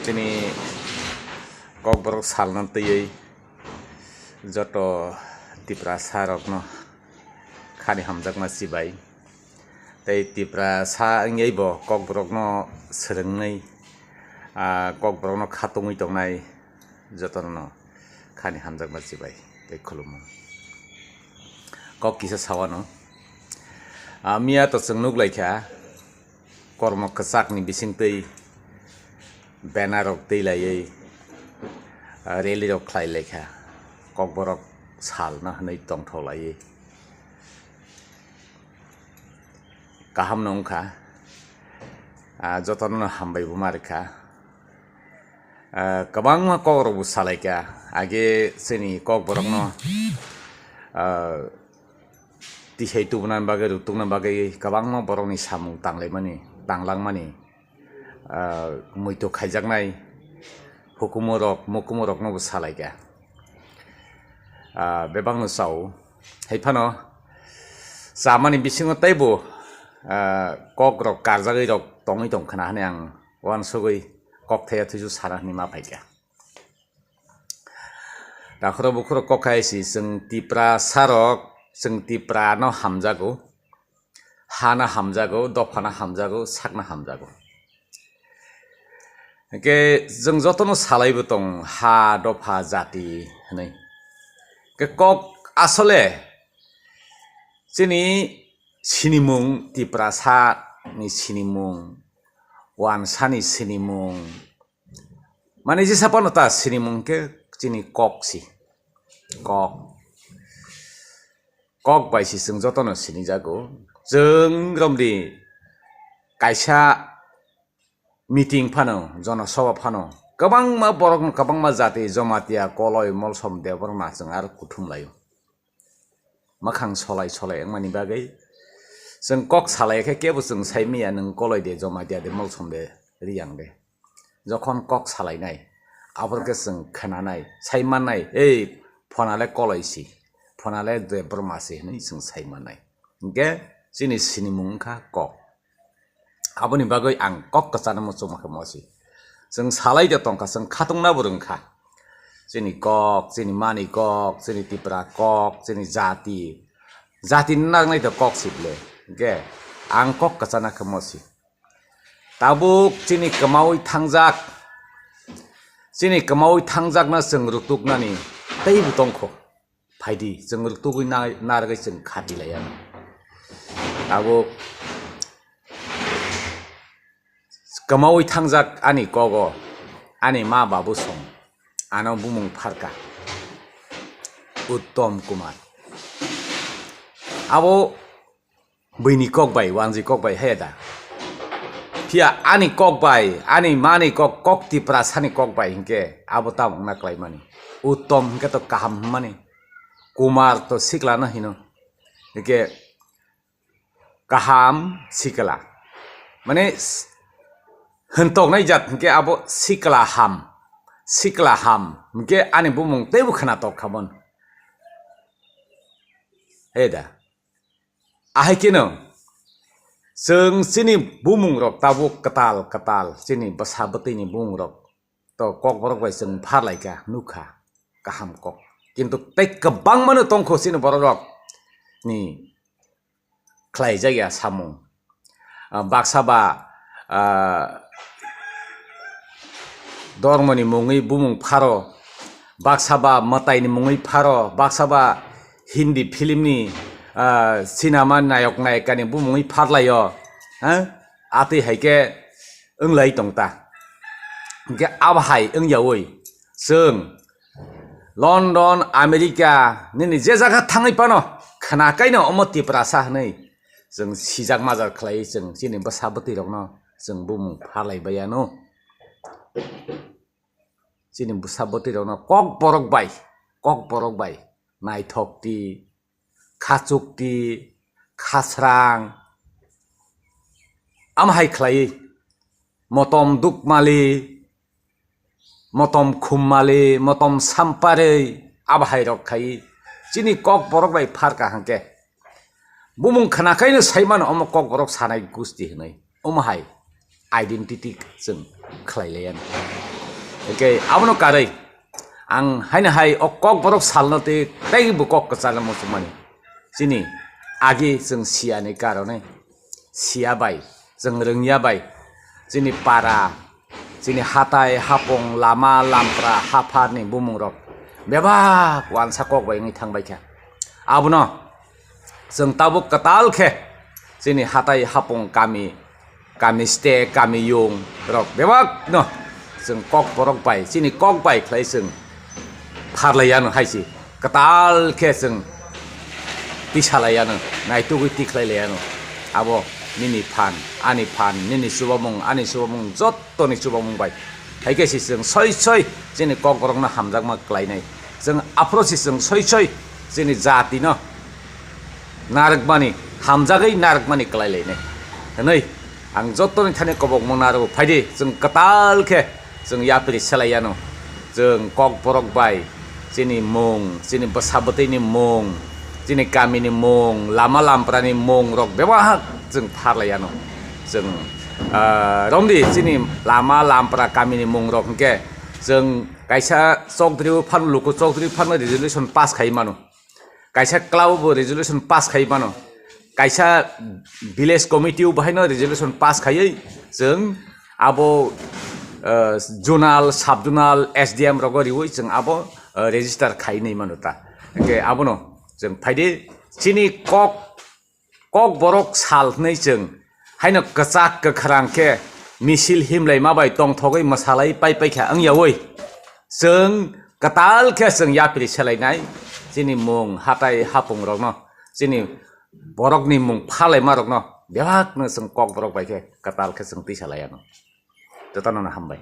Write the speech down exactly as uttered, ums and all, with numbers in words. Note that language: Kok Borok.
Tini Kokborok salno twiwi joto Tiprasa rokno khani hamjakma chibai. Tei Tiprasa wngwi bo Kokborokno swrwngwi, ah, Kokborokno khatungwi tongnai jotono khani hamjakma chibai tei khulumung. Kok kisa sawano. Ah, miya to chwng nuk laikha, kormo kwchakni bisingtwi banner rok twi laiwi, ah, rally rok khlai laikha, Kokborok salno hwnwi tongthok laiwi. Kaham no wngkha, ah, jotono hambai bo ma rikha. Ah, kwbangma kok rok bo salai kha, age chini Kokborokno, ah, tisai tubuna bagwi, rwtukna bagwi kwbangma borokni samung tanglaimani, tanglangmani, ah, muitu khaijaknai hukumu rok, mukumu rokno bo salai kha. Ah, bebakno chao. Hai phano chamani bisingo teibo, ah, kok rok karjagwi rok tongwi tong khna hwnwi ang uansugwi kok thaya thuisu sana hwnwi ma phaikha. Takhoro bukhoro kok khai si chwng Tiprasa rok, chwng Tipra no hamjago, hana hamjago, dophana hamjago, sakna hamjago. Hwnkhe chwng jotono salaibo tong ha, dopha, jati hwnwi. Hwnkhe kok asole chini sinimung, Tiprasa ni sinimung, Wansa ni sinimung, mane jesa phano ta sinimung khe chini kok si. Kok. Kok bai si chwng jotono sinijago. Chwng romdi kaisa meeting phano, jonosoba phano, kwbangma borokno, kwbangma jati, Jomatia, Koloi, Molsom, Debbarma chwng aro kuthum laio. Mwkhang solai solai wngmani bagwi chwng kok salai khe kebo chwng sai manya, nwng Koloi de, Jomatia de, Molsom de, Riyang de. Jokhon kok salainai, aphor khe chwng khnanai, sai mannai, "Ei, phona le Koloi si, phona le Debbarma si," hwnwi chwng sai mannai. Hwnkhe chini sinimung wngkha kok. Aboni bagwi ang kok kwchana muchungma khe mosi. Chwng salai de tongkha, chwng khatungna bo rwngkha. Chini kok, chini mani kok, chini Tipra kok, chini jati. Jati ni nagnai to kok si ble. Hwnkhe ang kok kwchana khe mosi. Tabuk chini kwmaui thangjak, chini kwmaui thangjakna chwng rwtuknani teibo tongkho. Phaidi, chwng rwktugwi na-, narwgwi chwng khati laiya. Tabuk kwmaui thangjak ani kogo, ani ma babu song, ano bumung pharka Uttom Kumar. Abo buini kok bai, wanjwi kok bai haya da. Phiya ani kok bai, ani mani kok, kok Tiprasani kok bai hinkhe abo tamo wngna klaimani. Uttom hinkhe to kaham hwnmani. Kumar to siklano hino. Hinkhe kaham sikla. Mane s-, hwntoknai jat hinkhe abo sikla ham. Sikla ham hinkhe ani bumung teibo khwnatok kha bono. Haya da. Ahai kheno chwng chini bumungrok tabuk kwtal kwtal, chini bwsa bwtwini bumungrok to Kokborok bai chwng pharlaikha, nukha kaham kok. Kintu tei kwbangmano tongkho chini borokrokni khlaijakya samung. Ah, baksa ba, ah, dormoni mungwi bumung pharo, baksa ba mwtaini mungwi pharo, baksa ba Hindi filmni, ah, sinama nayok nayikani bumungwi pharlaio, ha? Atwi hai khe wnglai tong ta. Hinkhe abo hai wngyaui chwng London, America, nini je jaga thangwi phano khna kaino omo Tiprasa hwnwi chwng sijak majak khlaiwi chwng chini bwsa bwtwi rokno chwng bumung pharlai baiya no. Chini bwsa bwtwi rokno Kokborok bai, Kokborok bai naithok ti, khachuk ti, khasrang, am hai khlaiwi motom dukmali, motom khummali, motom samparwi, abo hai rok khai chini Kokborok bai pharka hwnkhe bumung khna kaino saimano omo Kokborok sanai gusti hwnwi, omo hai identity chwng khlai laiya. Hingke abono karwi ang haino hai o Kokborok salno tei teibo kok kwchangma muchungmani. Chini agi chwng siyani karone, siya bai, chwng rwngya bai, chini para, chini hatai, hapung, lama, lampra, hapharni bumungrok bebak wansa kok bai wngwi thangbaikha. Abono chwng tabuk kwtal khe chini hatai, hapung, kami, kami state, kami yung rok bebak no chwng Kokborok bai, chini kok bai khlai chwng pharlai yano hai se kwtal khe chwng tisalai yano, naitugwi tikhlai lai yano. Abo nini phan, ani phan, nini chubamung, ani chubamung, jottoni chubamung bai. Hai khe se chwng soi soi chini Kokborokno hamjakma kwlainai. Chwng aphuru se chwng soi soi chini jatino narwkmani, hamjagwi narwkmani kwlai lainai hwnwi ang jottoni thani kobokma narwgo. Phaidi chwng kwtal khe chwng yapri selai yano. Chwng Kokborok bai chini mung, chini bwsa bwtwini mung, chini kamini mung, lama lamprani mung rok bebak chwng pharlai yano. Chwng, ah, romdi chini lama lampra kamini mung rok hwnkhe chwng kaisa chokdri phano, luku chokdri phano resolution pass khai mano. Kaisa club bo resolution pass khai mano, kaisa village committee o bahaino resolution pass khaiwi chwng abo, eh, zonal, sub zonal, S D M rogo riwi chwng abo, eh, register khai nai mano ta. Hingke abono chwng phaidi chini kok, Kokborok sal hwnwi chwng haino kwchak kwkhrang khe misil himlaima bai tongthogwi mwsalai pai paikha wngyawi chwng kwtal khe chwng yapri selainai chini mung hatai hapungrokno, chini borokni mung phalaimarokno bebakno chwng Kokborok bai khe kwtal khe chwng twi salai anw. Jotono no hambai.